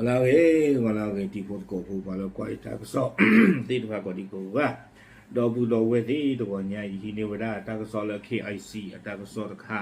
ဂီၤလၢအဂ့ၤ, ဂီၤလၢအဂ့ၤ တံၤဖိသကိးဖိ ပှၤလၢကွၢ်ယတၢ်ကစီၣ်သ့ၣ်တဖၣ်ကိးဒံကိးဂၤ, ဒီပုၢ်ဒီဝဲၢ်သ့ၣ်တဂီၤညါအံၤ ဟံးန့ၢ်ဝဲဒၣ်တၢ်ကစီၣ်လၢ K I C အတၢ်ကစီၣ်တခါ,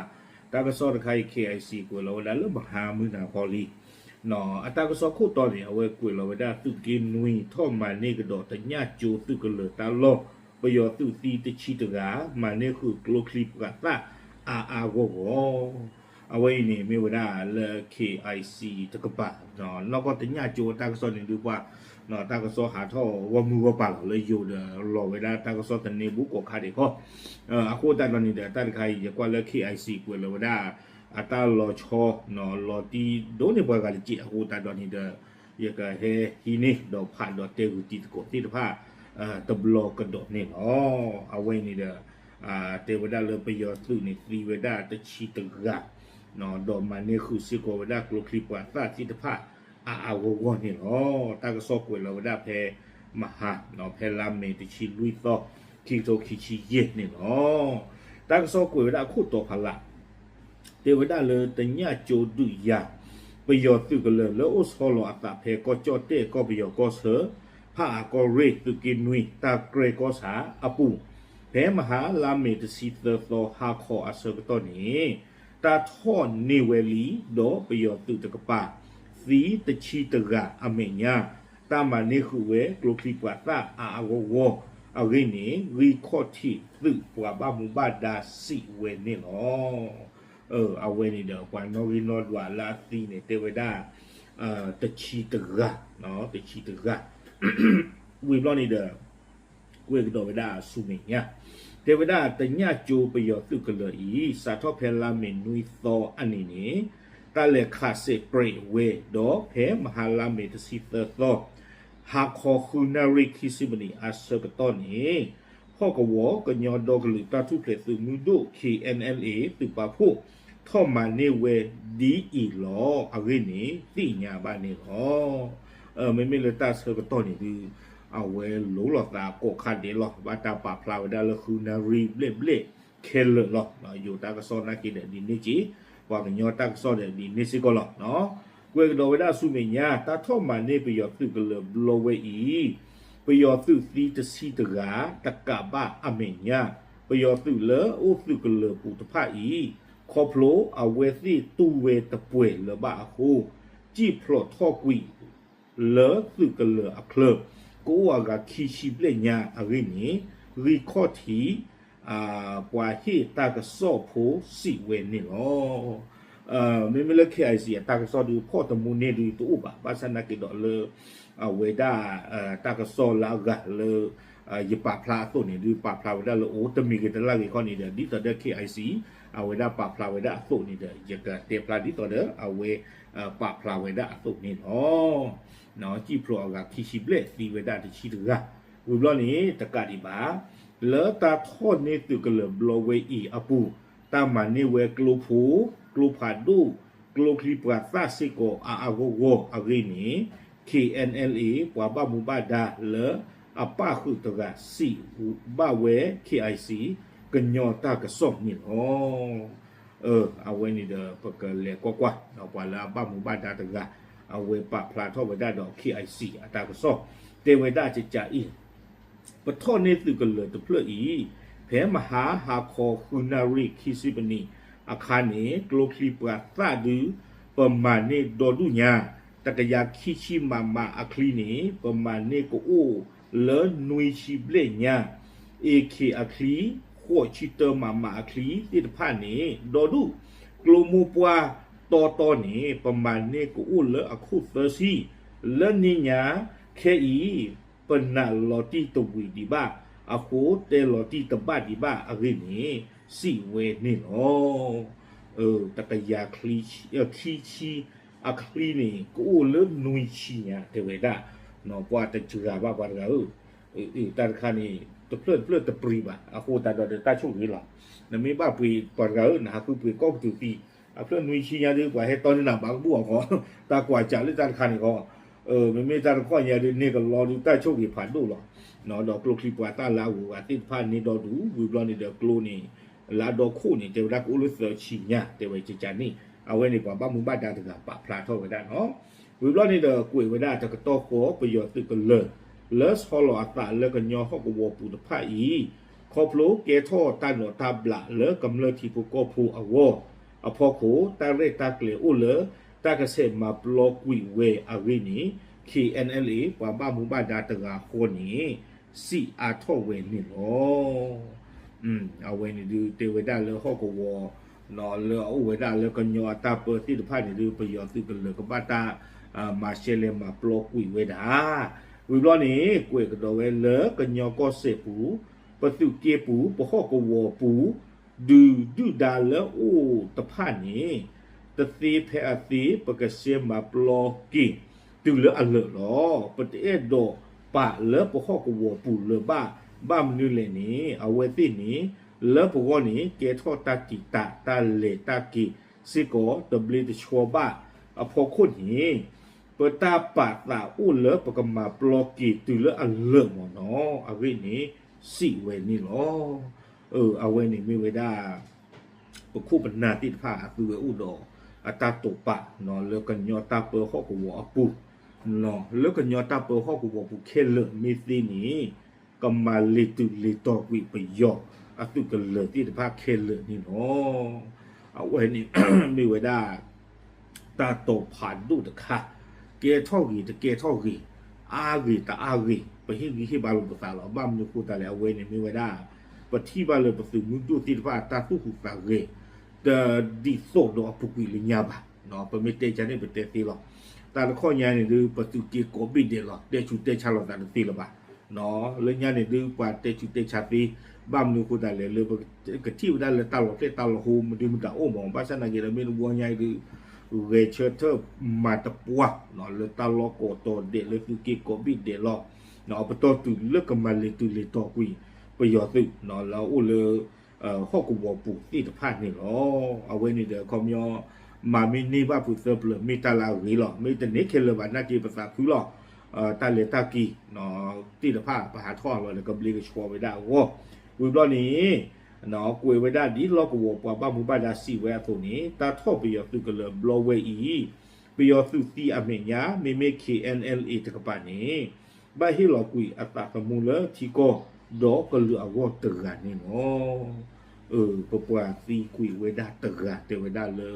တၢ်ကစီၣ်တခါအံၤ K I C ကွဲးလီၤဝဲဒၣ်လၢမဟါမုၢ်နၤခီလံ အတၢ်ကစီၣ်ခိၣ်တီန့ၣ် အဝဲကွဲးလီၤဝဲဒၣ်သုးက့နွံ ထီၣ်မၤန့ၢ်ကဒီးတညၣ်ကၠိသုးကလၢၤတၢ်လီၢ်, ပယီၤသုးသံတဆံတဂၤ, မၤန့ၢ်ဃုာ်ကျိချံပှၤသၣ်အါအါဂီၢ်ဂီၢ်. အဝဲအံၤန့ၣ်မ့ၢ်ဝဲဒၣ်လၢ K I C တကပၤ, နီၢ်ကီၢ်တညၣ်ကၠိအတၢ်ကစီၣ်န့ၣ်ဒုးပှၤ တၢ်ကစီၣ်ဟးထီၣ်ဂီၢ်မုၢ်ဂီၢ်ပၤလီၤ လၢယိၤဒီးလီၤဝဲဒၣ်တၢ်ကစီၣ်သန့ဘူၣ်ကိးခါဒံးခီ, အဃိသတးဒီးန့ၣ်ဒီး တၢ်တခါအံၤ ယကွၢ်လၢ K I C ကွဲးလီၤဝဲဒၣ် အတၢ်လီၤဆီ လီၤတံၢ်ဒိၣ်န့ၢ်ပှၤဂၤတက့ၢ် အဃိသတးဒီးန့ၣ်ဒီး ယကဟဲဟံးန့ၢ်ဒီးဖးဒီးတဲဂုာ်တံၤသကိးသ့ၣ်တဖၣ် တဘျီကဒီးန့ၣ်လီၤ. အဝဲအံၤန့ၣ်ဒီး တဲဝဲဒၣ်လၢပယီၤသုးန့ၣ်သံဝဲဒၣ်တဆံတဂၤ, ဒီးမၤန့ၢ်ဃုာ်စ့ၢ်ကီးဝဲဒၣ်ကျိချံပှၤသၣ်သ့ၣ်တဖၣ် အါအါဂီၢ်ဂီၢ်န့ၣ်လီၤ. တၢ်ကစီၣ်ကွဲးလီၤဝဲဒၣ်ဖဲမဟါ, ဖဲလါမ့ၤတဆံလွံၢ်သီ, ခံကထိခံဆံယဲၢ်န့ၣ်လီၤ. တၢ်ကစီၣ်ကွဲးဝဲဒၣ်အခိၣ်တီဖးလး တဲဝဲဒၣ်လၢတညၣ်ကၠိဒုးယၤ ပယီၤသုးကလၢၤလၢအိၣ်ဆီလီၤအသးဖဲကီၢ်ကၠီၣ်တဲၣ် ကီၢ်ပယီၤကီၢ်ဆၢ, ဖၣ်အၣ်ကီၢ်ရ့ၣ် သုးက့နွံ တၢ်ကြဲၢ်ကီၢ်ဆၣ်အပူၤ, ဖဲမဟါလါမ့ၤတဆံသၢသီ ဟါခီအဆၢကတီၢ်န့ၣ် တၢ်ထီၣ်န့ၢ်ဝဲလံ ဒီးပယီၤသုးတကပၤ သံတဆံတဂၤအမဲာ်ညါ, တၢ်မၤန့ၢ်ဃုာ်ဝဲကျိချံပှၤသၣ်အါအါဂီၢ်ဂီၢ်အဂ့ၢ်န့ၣ် ဂံၢ်ခီၣ်ထံးသုးပှၤဘၣ်မူဘၣ်ဒါစံးဝဲန့ၣ်လီၤ. အဝဲန့ၣ်ဒီး ပှၤနီၣ်ဂံၢ်နီၣ်ဒွးလၢအသံန့ၣ် တဲဝဲဒၣ် တဆံတဂၤ, တဆံတဂၤ, ဝံၤဘျီန့ၣ်ဒီး ကွဲးကဒီးဝဲဒၣ်ဆူမဲာ်ညါ, တဲဝဲဒၣ်တညၣ်ကၠိပယီၤသုးကလၢၤအံၤ စးထီၣ်ဖဲလါမ့ၤနွံသီအနံၤန့ၣ် တၢ်လဲၤခးစဲးပြဲးဝဲ ဒီးဖဲမဟါလါမ့ၤတဆံသၢသီ ဟါခီဃုနၣ်ရံၣ်ခံဆံမံးနံးအဆၢကတီၢ်န့ၣ် ဟီၣ်ကဝီၤကညီဒီကလုာ်တၢ်ထူၣ်ဖျဲးသုးမုၢ်ဒိၣ် K N L A သုးပာ်ဖှိၣ် ထီၣ်မၤန့ၢ်ဝဲဒ်အံၤလီၤအဂ့ၢ်န့ၣ် သ့ၣ်ညါဘၣ်န့ၣ်လီၤ. မ့မ့ၢ်လၢတၢ်ဆၢကတီၢ်န့ၣ်ဒုး အဝဲလိၤလိာ်သးကိးခါဒဲးလီၤ. ဘၣ်တၢ်ပာ်ဖျါဝဲဒၣ်လၢဃုနၣ်ရံၣ်ဘျဲၣ်ဘျဲၣ်ခဲလၢာ်လီၤ. ယိၤတၢ်ကစီၣ်နာ်က့ဒီးဒ်န့ၣ်က့ၤ, ပှၤကညီတၢ်ကစီၣ်ဒီးဒ်န့ၣ်စ့ၢ်ကီးလီၤ. ကွဲးကဒီးဝဲဒၣ်ဆူမဲာ်ညါ တၢ်ထီၣ်မၤန့ၢ်ပယီၤသုးကလၢၤဘျီဝဲအံၤ ပယီၤသုးသံတဆံတဂၤ တကးဘၣ်အမဲာ်ညါ, ပယီၤသုးလၢအိၣ်သုးကလၢၤပူၤတဖၣ်အံၤ ခီဖျိအဝဲသ့ၣ်တူၢ်ဝဲတပှဲၤလၢၤဘၣ်အဃိ စံၣ်ဖျိးထီၣ်ကွံာ် လၢသုးကလၢၤအချၢ ကအိၣ်အဂၤခံဆံဘျဲၣ်ညါအဂ့ၢ်န့ၣ် ဂံၢ်ခီၣ်ထံး ပှၤဟ့ၣ်တၢ်ကစီၣ်ဖိစံးဝဲန့ၣ်လီၤ. မ့မ့ၢ်လၢ K I C အတၢ်ကစီၣ်ဒုးဖီၣ်တမူန့ၢ်ဒုးတအိၣ်ဘၣ်, ဘၣ်ဆၣ်နာ်က့ဒီးလၢ အဝဲဒၣ် တၢ်ကစီၣ်လၢအဂၤလၢ ယပာ်ဖျါအသိးန့ၣ်ဒုး ပာ်ဖျါဝဲဒၣ်လၢအိၣ်တမံၤဂ့ၤတလၢ်ဂ့ၤခီန့ၣ်ဒီး ဒ်သိးဒီး K I C အဝဲဒၣ်ပာ်ဖျါဝဲဒၣ်အသိးန့ၣ်ဒီး ယကတဲဖျါဒ်သိးဒီးအဝဲ ပာ်ဖျါဝဲဒၣ်အသိးန့ၣ်လီၤ. စံၣ်ဖျိးအဂၤခံဆံဘျဲၣ်သံဝဲဒၣ်တဆံတဂၤ, ဝံၤဘျီန့ၣ် တကးဒံးဘၣ် လၢတၢ်ထီၣ်န့ၢ်သုးကလၢၤဘျီဝဲအံၤအပူၤ တၢ်မၤန့ၢ်ဝဲကျိဖိ, ကျိဖးဒိၣ်, ကျိချံပှၤသၣ်စ့ၢ်ကီးအါအါဂီၢ်ဂီၢ်အဂ့ၢ်န့ၣ် K N L A ပှၤဘၣ်မူဘၣ်ဒါလၢအပၣ်ဃုာ်တဂၤစံးဘၣ်ဝဲ K I C ကညီတၢ်ကစီၣ်န့ၣ်လီၤ. အဝဲန့ၣ်ဒီး ပကလဲၤကွၢ်ကွၢ် ပှၤလၢအဘၣ်မူဘၣ်ဒါတဂၤ အဝဲပာ်ဖျါထီၣ်ဝဲဒၣ်ဒီး K I C အတၢ်ကစီၣ် တဲဝဲဒၣ်ကကးအံၤ ပထီၣ်န့ၢ်သုးကလၢၤတဖျၢၣ်အံၤ ဖဲမဟါဟါခီဃုနၣ်ရံၣ်ခံဆံပနံးအခါန့ၣ် ကျိချံပှၤသၣ်ဒုး ပမၤန့ၢ်ဒီဒူၣ်ညါ တကယၤခံဆံမးမးအချံန့ၣ် ပမၤန့ၢ်ကအိၣ်လၢနွံဆံဘျဲၣ်ညါ, အ့ၣ်ခ့ၣ်အချံ ဃိးဆံတၢမးမးအချံသ့ၣ်တဖၣ်န့ၣ် ဒီဒူၣ် ကျိမိၢ်ပှၢ်တီတီန့ၣ် ပမၤန့ၢ်ကအိၣ်လၢအခိၣ်သၢဆံ, လၢန့ၣ်ညါ ခဲအံၤ ပနာ်လီၤတံၢ်တဝံၤဒံးဘၣ်အဃိ တဲလီၤတံၢ်တဘၣ်ဒံးဘၣ်အဂ့ၢ်န့ၣ် စံးဝဲန့ၣ်လီၤ. တကယၤခံဆံအချံန့ၣ် ကအိၣ်လၢနွံဆံညါ တဲဝဲဒၣ်, ပှၤတစှၤဘၣ်ပှၤတဂၤဧၢ, တၢ်တခါန့ၣ် တဖျၢၣ်တဖျၢၣ်တပျံၤဘၣ် အဃိသတးဒီးတၢ်ဆိၣ်ဂ့ၤလီၤ. နမ့ၢ်ဘၣ်ပှ့ၤပှၤတဂၤဧၢ, နဟးဃုပှ့ၤကီၢ်ပတုာ်သံ, အဖျၢၣ်နွံဆံညါဒုး ပှၤဟဲတီန့ၢ်နၤဘၣ်ကဘူၣ်အီၤဃီ, တၢ်ကွၢ်စးလၢတၢ်တခါန့ၣ်ဃီ မ့မ့ၢ်တၢ်တခီညါဒုး န့ၢ်ကလီဒုး တၢ်ဆိၣ်ဂ့ၤဖးဒိၣ်လီၤ. ဒီးကျိချံပှၤသၣ်လၢအဂုၤအဂၤသ့ၣ်တဖၣ်န့ၢ်ဒီဒူၣ် ဝံၤဘျီန့ၣ်ဒီးကျိန့ၣ် လၢအဒီခိၣ်န့ၣ် တဲဝဲဒၣ်ကအိၣ်လၢသၢဆံညါ တဲဝဲကကးန့ၣ် အဝဲန့ၣ်ပှၤဘၣ်မူဘၣ်ဒါတဂၤပာ်ဖျါထီၣ်ဝဲဒၣ်လီၤ. ဝံၤဘျီန့ၣ်ဒီး ကွဲးဝဲဒၣ်တကတီၢ်ဃီ ပယီၤသုးကလၢၤ လၢဆီလီၤအသးလၢကညီဟီၣ်ကဝီၤပူၤတဖၣ်အံၤ ခီဖျိကဲထီၣ်တၢ်နိးတၢ်ဘျးလၢကမျၢၢ်ထံဖိကီၢ်ဖိအဂီၢ်အဖီခိၣ် တၢ်ရဲၣ်တၢ်ကျဲၤအိၣ်လၢ တၢ်ကဆဲးမၤပျီကွံာ်ဝဲအဂ့ၢ်န့ၣ် ခ့ၣ်အဲၣ်အဲၣ်လ်အ့ ပှၤဘၣ်မူဘၣ်ဒါတဂၤဃီန့ၣ် စံးအါထီၣ်ဝဲန့ၣ်လီၤ. အဝဲန့ၣ်ဒုးတဲဝဲဒၣ်လၢဟီၣ်ကဝီၤ လၢအအိၣ်ဝဲဒၣ်လၢကညီအတၢ်ပၢသ့ၣ်တဖၣ်န့ၣ်ဒုး ပယီၤသုးကလၢၤကဘၣ်တၢ် မၤရှဲလဲၤမၤပျီကွံာ်ဝဲဒၣ် ဝံၤဘျီန့ၣ် ကွဲးကဒီးဝဲလၢကညီကီၢ်စဲၣ်ပူၤ ပသုးက့ပူၤ ပဟီၣ်ကဝီၤပူၤ ဒုးဒုၣ်ဒါလၢအိၣ်တဖၣ်န့ၣ် တသ့ဖဲအသ့ ပကရှဲမၤပျီက့ၤ တုၤလၢအလၢာ်လီၤ. ပတအဲၣ်ဒိးပာ်လၢပဟီၣ်ကဝီၤပူၤလၢၤဘၣ်. ဘၣ်မနုၤလဲၣ်န့ၣ် အဝဲသ့ၣ်န့ၣ် လၢပဂီၢ်န့ၣ် ကဲထီၣ်တၢ်တံာ်တာ်တၢ်လဲၤတၢ်က့ၤစ့ၢ်ကီး တဘျ့တဆှီဘၣ်အဖီခိၣ်န့ၣ် ပတၢ်ပာ်သးအိၣ်လၢပကမၤပျီက့ၤတုၤလၢအလၢာ်မ့ၢ်နီၤ အဂ့ၢ်န့ၣ် စံးဝဲန့ၣ်လီၤ. အဝဲန့ၣ်မ့ၢ်ဝဲဒၣ် ပခိၣ်ပနၢ်သ့ၣ်တဖၣ်အသုဝဲအိၣ်ဒီး အတၢ်တိာ်ပာ် လၢကညီတၢ်ပၢဟီၣ်ကဝီၤအပူၤ လၢကညီတၢ်ပၢဟီၣ်ကဝီၤပူၤခဲလၢာ်မ့ၢ်သ့န့ၣ် ကမၤလ့ၤတုၤလ့ၤတီၤကွံာ်ပယီၤအသုးကလၢၤသ့ၣ်တဖၣ်ခဲလၢာ်န့ၣ်လီၤ. အဝဲန့ၣ် မ့ၢ်ဝဲဒၣ် တၢ်တိာ်ဖးဒိၣ်တခါ ကဲထီၣ်ဂ့ၤတကဲထီၣ်ဂ့ၤ အါဂ့ၤတအါဂ့ၤ ပဟ့ၣ်ဂံၢ်ဟ့ၣ်ဘါလိာ်ပသးလီၤ. ဘၣ်မနုၤဃိသတးလဲၣ် အဝဲန့ၣ်မ့ၢ်ဝဲဒၣ် ပထံၣ်ဘၣ်လၢပသုးမုၢ်ဒိၣ်သ့ၣ်တဖၣ်အတၢ်သူၣ်ဟူးသးဂဲၤ တဒ်သိးဒီးအပူၤကွံာ်လၢညါဘၣ်. ပမ့ၢ်တဲကန့ၣ် ပတဲသ့လီၤ. တၢ်တခီညါန့ၣ်ဒုး ပသုးက့ကိးဘ့ၣ်ဒဲးလီၤ တဲဆူးတဲဆါလိာ်သးတသ့လၢၤဘၣ်. လၢညါန့ၣ်ဒုး ပှၤတဲဆူးတဲဆါသ့ ဘၣ်မနုၤဃိသတးလဲၣ် လၢပကထံၣ်ဝဲဒၣ်လၢတၢ်လီၤကျဲၣ်တၢ်လီၤဟိ မဒုမတၤအိၣ်မး ဘၣ်ဆၣ်သနာ်က့ဒီး မ့ၢ်တဝီညါအံၤဒုး ဂဲၤဆၢထၢၣ်မၤတပှၢ် လၢတၢ်လီၢ်ကိးတီၤဒဲး လၢသုးက့ကိးဘ့ၣ်ဒဲးလီၤ. ပတီၢ်တုၤလၢကမၤလ့ၤတုၤလ့ၤတီၤကွံာ် ပယီၤသုး လၢအအိၣ်လၢ ဟီၣ်ကဝီၤပူၤသ့ၣ်တဖၣ်န့ၣ်လီၤ. အဝဲန့ၣ်ဒီး ခီပညီ မၤမ့ၢ်န့ၢ်ဘၣ်ဖုးသၢပျၢၤ မ့ၢ်တၢ်လၢအဂ့ၤလီၤ. မ့ၢ်တန့ၢ်ခဲလၢာ်ဘၣ်နာ်က့ ပသးခုလီၤ. တၢ်လဲၤတၢ်က့ၤ သ့ၣ်တဖၣ် ပဟးထီၣ်အလီၢ်ဒီး ကဘျ့ကဆှီဝဲဒၣ်အဂီၢ် ဝံၤဘျီန့ၣ် ကွဲးဝဲဒၣ်ဒ်လီၢ်ကဝီၤပှၤဘၣ်မူဘၣ်ဒါစံးဝဲအသိးန့ၣ် တၢ်ထီၣ်ပယီၤသုးကလၢၤဘျီဝဲအံၤ ပယီၤသုးသံအမဲာ်ညါ မ့မ့ၢ် ခ့ၣ်အဲၣ်အဲၣ်လ်အ့ တကပၤန့ၣ် ဘၣ်ဟ့ၣ်လီၤကွံာ်အသးသမူလၢထံကီၢ် ဒီးကလုာ်အဂီၢ်တဂၤန့ၣ်လီၤ. ပပှၤသံကွံာ်ဝဲဒၣ်တဂၤ တဲဝဲဒၣ်လၢ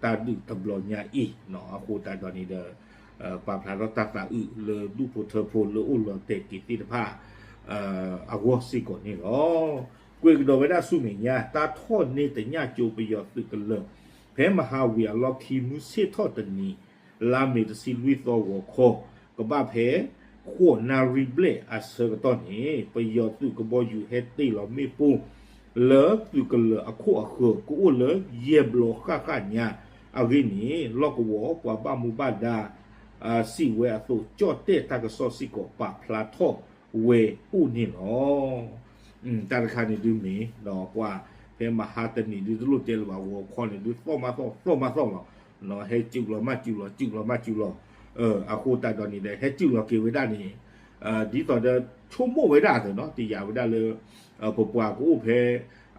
တၢ်ဒုးတဘျီညါအံၤ အဃိသတးဒီးန့ၣ်ဒီး ပာ်ဖျါထီၣ်တၢ်သးအုးလၢဒူၣ်ဖိထၢဖိလၢအိၣ်လီၤတဲာ်က့ၤသ့ၣ်တဖၣ် အဂီၢ်စ့ၢ်ကီးန့ၣ်လီၤ. ကွဲးကဒီးဝဲဒၣ်ဆူမဲာ်ညါ တၢ်ထီၣ်န့ၢ်တညၣ်ကၠိပယီၤသုးကလၢၤ ဖဲမဟါဝံၤအလီၢ်ခံ မုၢ်ဆ့ၣ်ထီၣ်တနံၤ လါမ့ၤတဆံလွံၢ်သီဂီၤခီ ကဘၣ်ဖဲ ဃိးနၣ်ရံၣ်ဘျဲၣ်အဆၢကတီၢ်န့ၣ် ပယီၤသုးကဘီယူၤဟဲတ့ၢ်လီၤမ့ၣ်ပိၢ် လၢသုးကလၢၤအခိၣ်အဃၢၤ ကအိၣ်လၢယဲၢ်ဘျီဃၣ်ဃၣ်ညါအဂ့ၢ်န့ၣ် လီၢ်ကဝီၤပှၤဘၣ်မူဘၣ်ဒါ စံးဝဲအသိး ကၠီၣ်တဲၣ်တၢ်ကစီၣ်စ့ၢ်ကီး ပာ်ဖျါထီၣ်ဝဲအိၣ်န့ၣ်လီၤ. တၢ်တခါန့ၣ်ဒုးမ့ၢ် ပှၤဖဲမဟါတနံၤဒုး တလိၣ်တဲလၢၤဘၣ် ဂီၤခီန့ၣ်ဒုး သီၣ်မးသီၣ် သီၣ်မးသီၣ်လီၤ. ဟဲစုၣ်လီၤမးစုၣ်လီၤ စုၣ်လီၤမးစုၣ်လီၤ. အဃိသတးဒီးန့ၣ်ဒီး ဟဲစုၣ်လီၤက့ၤဝဲဒၣ်န့ၣ် ဒ်သိးဒီး ဆိကမိၣ်ဝဲဒၣ်အသိးနီၤ တယာ်ဝဲဒၣ်လၢ ပပှၤကအိၣ်ဖဲ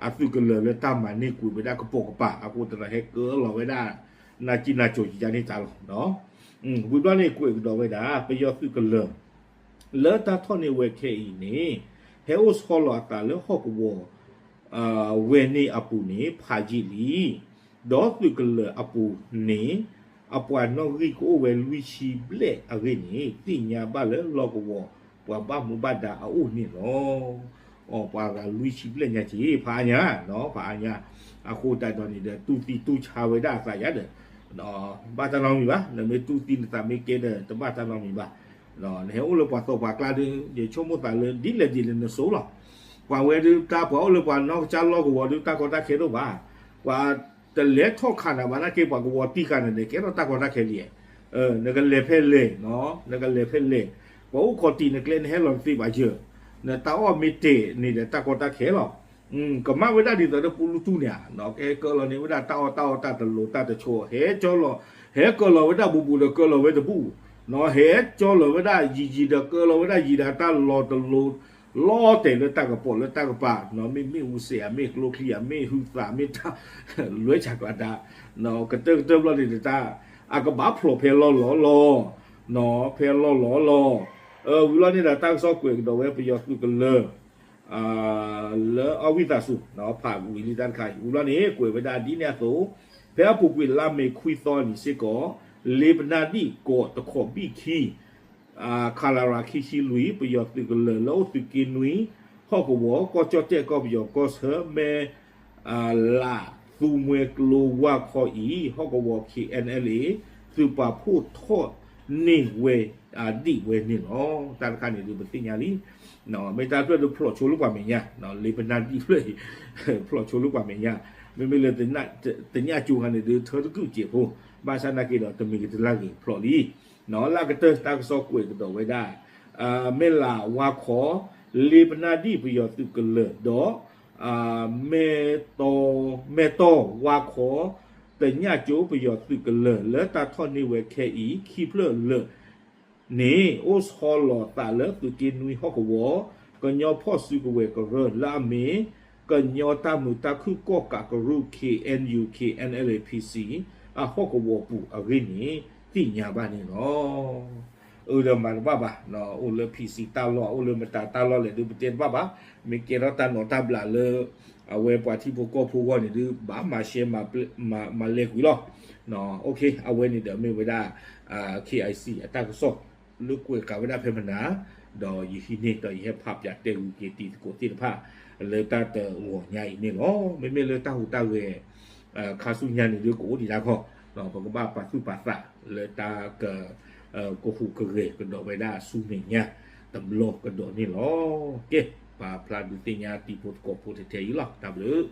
အသုးကလၢၤလၢတၢ်မၤန့ၢ်ကွံာ်ဝဲဒၣ်ကပိာ်ကပၤ အဃိသတးဒီး ဟဲကၢလီၤဝဲဒၣ် နၢ်ကံၣ်နၢ်ကၠိကကန့ၣ်တၢ်လီၤ. ဝံၤဘျီန့ၣ် ကွဲးကဒီးဝဲဒၣ် ပယီၤသုးကလၢၤ လၢတၢ်ထီၣ်န့ၢ်ဝဲခဲအံၤန့ၣ် ဟဲအိၣ်ဆီလီၤအသးလၢဟီၣ်ကဝီၤ ဝဲန့ၣ်အပူၤန့ၣ် ဖးယံာ်လံ. ဒီးသုးကလၢၤအပူၤန့ၣ် အပှၤနီၣ်ဂံၢ်ကအိၣ်ဝဲလွံၢ်ဆံဘျဲၣ်အဂ့ၢ်န့ၣ် သ့ၣ်ညါဘၣ်လၢလီၢ်ကဝီၤ ပှၤဘၣ်မူဘၣ်ဒါအအိၣ်န့ၣ်လီၤ. အပှၤဂၤလွံၢ်ဆံဘျဲၣ်ညါက့ၤ ဖးအါညါ ဖးအါညါ အဃိသတးဒီးန့ၣ်ဒီး တူၢ်သံတူၢ်ဆါဝဲဒၣ်အသးယါဒီး ဘၣ်တၢ်နီတမံၤဘၣ်. နမ့ၢ်တူၢ်သံနသးမ့ၢ်ကဲဒီး တဘၣ်တၢ်နီတမံၤဘၣ်. နဟဲအိၣ်လၢပှၤသီပှၤကျါဒီး ယဆိကမိၣ်သးလၢ ဒ်လဲၣ်ဒ်လဲၣ်နဆိလီၤ. ပှၤဝဲဒုးတၢ်ပှၤအိၣ်လၢပှၤနီၢ်ကစၢ်လီၢ်ကဝီၤဒုး တၢ်ကီတၢ်ခဲတအိၣ်ဘၣ်. ပှၤတလဲၤထီၣ်ခးနၤဘၣ်နာ်က့ ပှၤကဝီၤတံၢ်ဃာ်န့ၣ်ဒီး ကဲထီၣ်တၢ်ကီတၢ်ခဲလံ. နကလဲၤဖဲလဲၣ် နကလဲၤဖဲလဲၣ် ပှၤအိၣ်ခိးတံၢ်နကျဲနဟဲလီၤနသ့ဘၣ်ယၢၤ နတၢ်အီၣ်မ့ၢ်တဲာ်န့ၣ်ဒီး တၢ်ကီတၢ်ခဲလီၤ. ကမၣ်ဝဲဒၣ်ဒ်သိးဒီးပူလူတူၢ်န့ၣ်ဧါ ကဟဲကၢလီၤန့ၢ်ဝဲဒၣ်တၢ်အီၣ်တၢ်အီတၢ်တလိၤတၢ်တဆိး ဟဲကၢလီၤ ဟဲကၢလီၤဝဲဒၣ်ဘူးဘူးဒီးကၢလီၤဝဲတဘူး ဟဲကၢလီၤဝဲဒၣ်ယံာ်ယံာ်ဒီးကၢလီၤဝဲဒၣ်ယံာ်ဒီးတၢ်လီၤတလိၤ လီၤတဲာ်လၢတၢ်ကပီၤလၢတၢ်ကပၤ မ့ၢ်မ့ၣ်အူစဲးဧါ မ့ၢ်ကျိချံဧါ မ့ၢ်ဟုသး မ့ၢ်တၢ်လွဲဆးကျါဒါ ကတၢၢ်ကတၢၢ်ဘျီန့ၣ်ဒီးတၢ် အကဘၣ်ဖျိးဖဲလီၢ်လီၤလီၤ, ဖဲလီၢ်လီၤလီၤ. ဝံၤလီၤန့ၣ်ဒီး တၢ်ကစီၣ်ကွဲးကဒီးဝဲပယီၤသုးကလၢၤ လၢအဝံသးစူၤ ဖးဝံၤလံတၢ်တခါအံၤ ဝံၤလီၤန့ၣ် ကွဲးဝဲဒၣ်ဒ်န့ၣ်အသိး, ဖဲအပူၤကွံာ်လါမ့ၤခွံသီအနံၤစ့ၢ်ကီး လ့ပနၢ်ဒံၣ် ကီးတခီဘံၣ်ခံ ခလရ ခံဆံလွံၢ် ပယီၤသုးကလၢၤလၢအိၣ်သုးက့နွံ ဟီၣ်ကဝီၤ ကီၢ်ကၠီၣ်တဲၣ်ကီၢ်ပယီၤကီၢ်ဆၢ မဲၢ်လးသူမှဲကျိဝါခီအံၤ ဟီၣ်ကဝီၤ ခ့ၣ်အဲၣ်အဲၣ်လ်အ့ သုးပာ်ဖှိၣ်ထီၣ်န့ၢ်ဝဲဒံးဝဲန့ၣ်လီၤ. တၢ်တခါန့ၣ်ဒုးပသ့ၣ်ညါလံ မ့ၢ်တၢ်ဖျၢၣ်ဒုးဖျိးဆိလၢပှၤမဲာ်ညါ, လ့ပနၢ်ဒံၣ်ဖျၢၣ်အံၤ ဖျိးဆိလၢပှၤမဲာ်ညါ, မ့မ့ၢ်လၢ သညၣ်ကၠိခါန့ၣ်ဒုး ထၢတကုၢ်စဲးဖိ, ဘၣ်ဆၣ်နာ်က့ဒီး တမ့ၢ်ကတလၢ်ဂ့ၤဖျိးလံ. လၢအကတၢၢ်တၢ်ကစီၣ်ကွဲးကဒီးဝဲဒၣ် မဲၢ်လးဝါခီ လ့ပနၢ်ဒံၣ်ပယီၤသုးကလၢၤဒီး မဲၢ်တီၢ်ဝါခီ သညၣ်ကၠိပယီၤသုးကလၢၤလၢတၢ်ထီၣ်န့ၢ်ဝဲခဲအံၤ ခံဖျၢၣ်လၢာ် န့ၣ် အိၣ်ဆီလီၤသးလၢသုးက့နွံဟီၣ်ကဝီၤ ကညီဖီၣ်စုကဝဲၤကရၢလၢအမ့ၢ် ကညီတၢ်မုာ်တၢ်ခုၣ်ကီၣ်ကးကရူၢ် ခ့ၣ်အဲၣ်ယူၣ် ခ့ၣ်အဲၣ်အဲၣ်လ်အ့ ဖံဆံ အဟီၣ်ကဝီၤပူၤအဂ့ၢ်န့ၣ် သ့ၣ်ညါဘၣ်န့ၣ်လီၤ. အၢဒီးမၤတဘၣ်ဘၣ်, အိၣ်လၢ ဖံဆံ တၢ်လီၢ် အိၣ်လၢမတၤတၢ်လီၢ်လဲၣ်ဒုး ပတဲတဘၣ်ဘၣ်, မ့ၢ်ကဲထီၣ်တၢ်နီၤတၢ်ဘျးလၢ အဝဲပှၤထံဖိကီၢ်ဖိဂီၢ်န့ၣ်ဒုး ဘၣ်မၤရှဲ မၤလဲၤကွံာ်လီၤ. အဝဲန့ၣ်ဒီးမ့ၢ်ဝဲဒၣ် KIC အတၢ်ကစီၣ် လၢကွဲးဃာ်ဝဲဒၣ်ဖဲမနၤ, ဒီးယဟံးန့ၢ်ဒီးယဟဲဖးပၠးတဲဂုာ်က့ၤတံၤသကိးသ့ၣ်တဖၣ် လၢတၢ်တဂီၤညါအံၤန့ၣ်လီၤ. မ့မ့ၢ်လၢတၢ်ဟူးတၢ်ဂဲၤ ခါဆူညါန့ၣ်ဒုးကအိၣ်ဒံးတၢ်ခီ, ပကဘၣ်ပာ်သူၣ်ပာ်သးလၢတၢ်က ကဟူးကဂဲၤကဒီးဝဲဒၣ်ဆူမဲာ်ညါတဘျီကဒီးန့ၣ်လီၤ. ကဲ, ပာ်ဖျါဒုးသ့ၣ်ညါတံၤဖိသကိးဖိထဲထဲအံၤလီၤ. တၢ်ဘျုး